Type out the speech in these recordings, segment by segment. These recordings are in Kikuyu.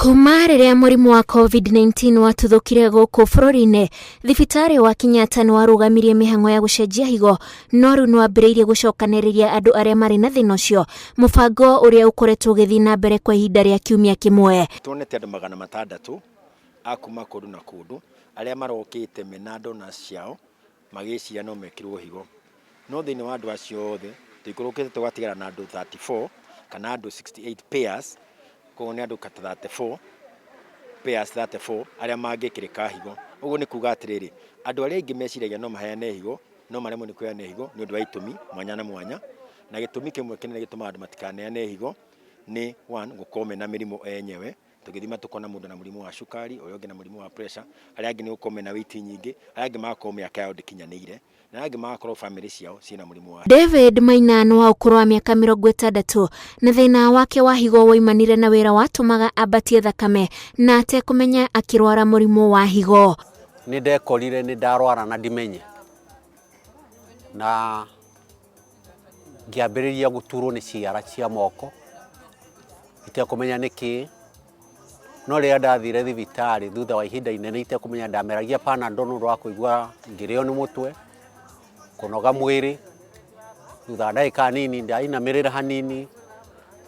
Kuma rĩrĩa mũrimũ wa COVID-19 watuthũkire gũkũ bũrũri-inĩ, thibitarĩ wa Kenyatta nĩ warũgamirie mĩhang'o ya gũcenjia higo, no rĩu nĩ wambĩrĩirie gũcokanĩrĩria andũ arĩa marĩ na thĩna ũcio, mũbango ũrĩa ũkoretwo ũgĩthiĩ na mbere kwa ihinda rĩa kiumia kĩmwe. Tuonete andũ 600 a kuma kũndũ na kũndũ arĩa marokĩte mena donors ciao magĩciria no mekĩrwo higo. No thĩinĩ wa andũ acio othe tũikũrũkĩte tũgatigara na andũ 34 kana andũ 68 pairs, koguo nĩ andũ ta 34 pairs 34 arĩa mangĩkĩrĩka higo. Ũguo nĩ kuga atĩrĩrĩ, andũ arĩa aingĩ meciragia no maheane higo, no maremwo nĩ kũheana higo nĩ ũndũ wa itũmi mwanya na mwanya, na gĩtũmi kĩmwe kĩnene gĩtũmaga andũ matikaneane higo nĩ one, gũkorwo mena mĩrimũ enyewe. Tũgĩthima tũkona mũndũ na mũrimũ wa cukari, ũrĩa ũngĩ na mũrimũ wa pressure, arĩa angĩ nĩ gũkorwo mena weight nyingĩ, arĩa angĩ magakorwo mĩaka yao ndĩkinyanĩire, na arĩa angĩ magakorwo bamĩrĩ ciao ciĩna mũrimũ wa. David Maina nĩ wa ũkũrũ wa mĩaka 60 na thĩna wake wa higo woimanire na wĩra watũmaga ambatie thakame na atekũmenya akĩrwara mũrimũ wa higo. Nĩ ndekorire nĩ ndarwara na ndimenye, na ngĩambĩrĩria gũturwo nĩ ciara cia moko itekũmenya nĩ kĩĩ. No rĩrĩa ndathire thibitarĩ thutha wa ihinda inene itekũmenya, ndameragia Panadol nĩ ũndũ wa kũigua ngĩrĩo nĩ mũtwe, kũnoga mwĩrĩ. Thutha wa ndagĩka nini ndainamĩrĩra hanini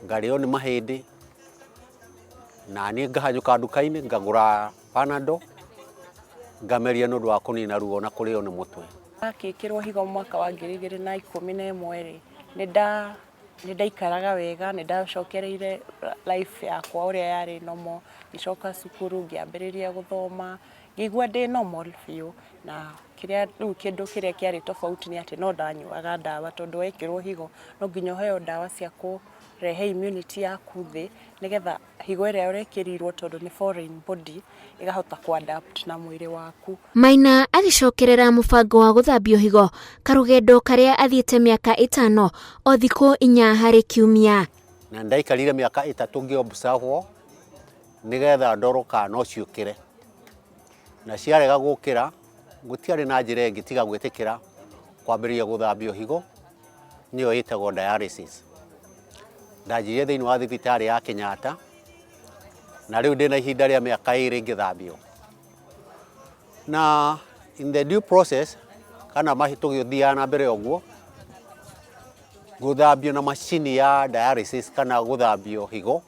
ngarĩo nĩ mahĩndĩ, na niĩ ngahanyũka nduka-inĩ ngagũra Panadol ngameria nĩ ũndũ wa kũnina ruo na kũrĩo nĩ mũtwe. Ndakĩkĩrwo higo mwaka wa 2011 rĩ, nĩ ndaikaraga wega, nĩ ndacokereire life yakwa ũrĩa yarĩ normal, ngĩcoka cukuru ngĩambĩrĩria gũthoma, ngĩigua ndĩ normal biũ, na kĩrĩa rĩu kĩndũ kĩrĩa kĩarĩ tofauti nĩ atĩ no ndanyuaga ndawa tondũ wekĩrwo higo no nginya ũheo ndawa cia kũrehe immunity yaku thĩ, nĩgetha higo ĩrĩa ũrekĩrirwo tondũ nĩ foreign body ĩkahota kũ adapt na mwĩrĩ waku. Maina agĩcokerera mũbango wa gũthambio higo, karũgendo karĩa athiĩte mĩaka 5 o thikũ 4 harĩ kiumia. Na ndaikarire mĩaka 3 ngĩ-observe nĩgetha ndorwo kana no ciũkĩre, na ciarega gũkĩra gũtiarĩ na njĩra ĩngĩ tiga gwĩtĩkĩra kwambĩrĩria gũthambio higo, nĩyo ĩtagwo dialysis. Ndanjirie thĩinĩ wa thibitarĩ ya Kenyatta na rĩu ndĩna ihinda rĩa mĩaka 2 ngĩthambio. Na in the due process kana tũgĩthiaga na mbere ũguo, gũthambio na macini ya dialysis kana gũthambio higo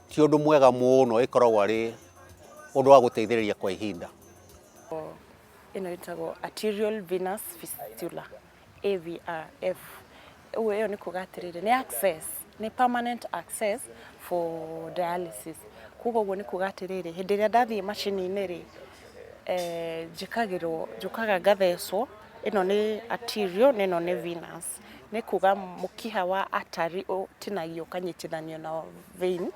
ti ũndũ mwega mũno, ĩkoragwo arĩ ũndũ wa gũteithĩrĩria kwa ihinda. Ĩno ĩtagwo arterial venous fistula, AVRF. Ũguo ĩyo nĩ kuga atĩrĩrĩ, nĩ access, nĩ permanent access for dialysis. Koguo ũguo nĩ kuga atĩrĩrĩ, hĩndĩ ĩrĩa ndathiĩ macini-inĩ rĩ, njĩkagĩrwo, njũkaga ngathecwo, ĩno nĩ arterial na ĩno nĩ venous. Nĩ kuga mũkiha wa artery ũtinagio ũkanyitithanio na vein,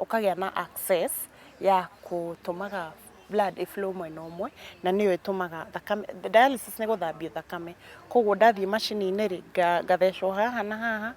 ũkagĩa na access ya gũtũmaga blood ĩ flow mwena ũmwe, na nĩyo ĩtũmaga thakame, dialysis nĩ gũthambio thakame, koguo ndathiĩ macini-inĩ rĩ, ngathecwo haha na haha,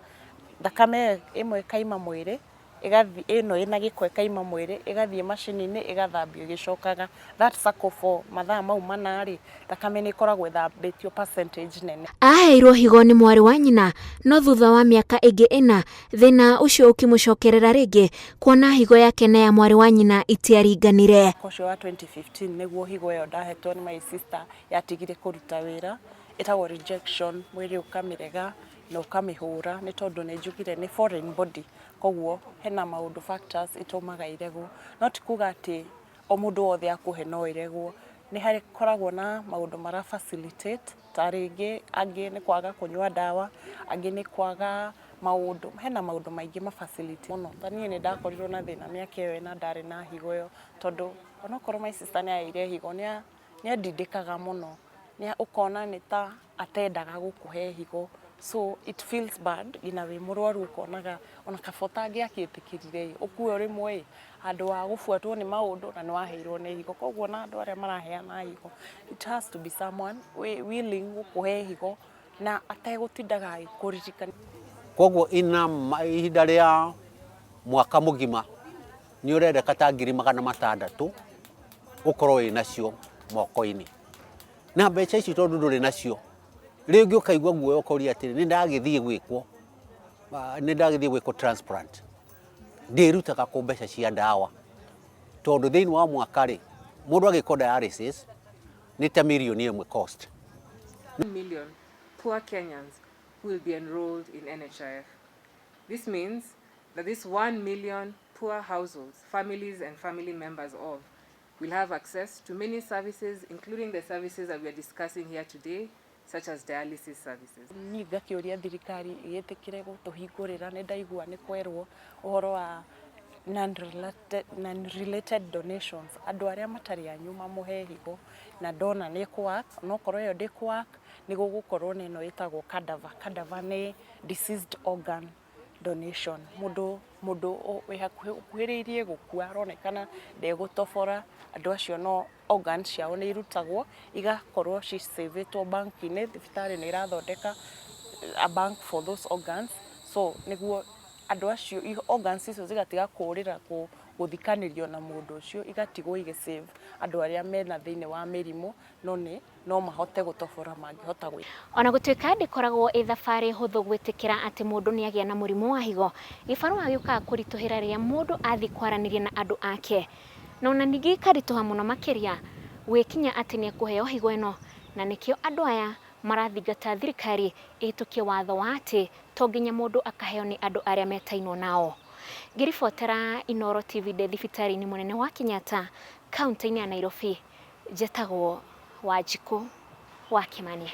thakame ĩyo ĩmwe ĩkaima mwĩrĩ, ĩgathiĩ ĩno ĩna gĩko ĩkaima mwĩrĩ, ĩgathiĩ macini-inĩ ĩgathambio ĩgĩcokaga. That cycle for mathaa mau 4 rĩ, thakame nĩ ĩkoragwo ĩthambĩtio percentage nene. Aheirwo higo nĩ mwarĩ wa nyina, no thutha wa mĩaka ĩngĩ 4 thĩna ũcio ũkĩmũcokerera rĩngĩ, kuona higo yake na ya mwarĩ wa nyina itiaringanire. Mwaka ũcio wa 2015 nĩguo higo ĩyo ndahetwo nĩ my sister yatigire kũruta wĩra, ĩtagwo rejection, mwĩrĩ ũkamĩrega na ũkamĩhũra nĩ tondũ nĩ njugire nĩ foreign body, koguo hena maũndũ factors itũmaga ĩregwo. No ti kuga atĩ o mũndũ wothe akũhe no ĩregwo, nĩ hakoragwo na maũndũ mara facilitate, ta rĩngĩ angĩ nĩ kwaga kũnyua ndawa, angĩ nĩ kwaga maũndũ, hena maũndũ maingĩ ma facilitate mũno. Ta niĩ nĩ ndakorirwo na thĩna mĩaka ĩyo 4 ndarĩ na higo ĩyo, tondũ onokorwo my sister nĩ aheire higo, nĩ andindĩkaga mũno, ũkona nĩ ta atendaga gũkũhe higo, so it feels bad nginya wĩ mũrwaru ũkonaga ona kaba ũtangĩakĩtĩkĩrire ĩ, ũkue rĩmwe ĩ, handũ wa gũbuatwo nĩ maũndũ na nĩ waheirwo nĩ higo. Koguo ona andũ arĩa maraheana higo, it has to be someone wĩ willing gũkũhe higo na ategũtindaga agĩkũririkania. Koguo ina ihinda rĩa mwaka mũgima nĩ ũrendeka ta ngiri 600 ũkorwo wĩ nacio moko-inĩ. Na mbeca ici tondũ ndũrĩ nacio, rĩngĩ ũkaigua guoya ũkoria atĩrĩ, nĩ ndagĩthiĩ gwĩkwo, nĩ ndagĩthiĩ gwĩkwo transplant. Ndĩrutaga kũ mbeca cia ndawa? Tondũ thĩinĩ wa mwaka rĩ, mũndũ agĩkwo dialysis nĩ ta mirioni ĩmwe cost. Million poor Kenyans who will be enrolled in NHIF. This means that this 1 million poor households, families and family members of, will have access to many services, including the services that we are discussing here today, such as dialysis services. Niĩ ngakĩũria thirikari ĩgĩtĩkĩre gũtũhingũrĩra, nĩ ndaigua nĩ kwerwo ũhoro wa non-related donations, andũ arĩa matarĩ anyu mamũhe higo, na ndona nĩ ĩkũ work, onokorwo ĩyo ndĩkũ work, nĩ gũgũkorwo na ĩno ĩtagwo cadaver. Cadaver nĩ deceased organ donation, mũndũ mũndũ wĩ hakuhĩ ũkuhĩrĩirie gũkua aronekana ndegũtobora, andũ acio no organs ciao nĩ irutagwo igakorwo ci save ĩtwo bank-inĩ, thibitarĩ nĩ ĩrathondeka a bank for those organs, so nĩguo andũ acio organs icio cigatiga kũrĩra gũthikanĩrio na mũndũ ũcio, igatigwo igĩ save andũ arĩa mena thĩinĩ wa mĩrimũ no nĩ no mahote gũtobora mangĩhota gwĩka. Ona gũtuĩka ndĩkoragwo ĩ thabarĩ hũthũ gwĩtĩkĩra atĩ mũndũ nĩ agĩa na mũrimũ wa higo, gĩbarũa gĩũkaga kũritũhĩra rĩrĩa mũndũ athiĩ kwaranĩria na andũ ake. Na ona ningĩ gĩkaritũha mũno makĩria gwĩkinya atĩ nĩ ekũheo higo ĩno, na nĩkĩo andũ aya marathingata thirikari ĩhĩtũkie watho wa atĩ to nginya mũndũ akaheo nĩ andũ arĩa metainwo nao. Ngĩribotera Inooro TV ndĩ thibitarĩ-inĩ mũnene wa Kenyatta kaunti-inĩ ya Nairobi, njĩtagwo Wanjikũ wa Kĩmani.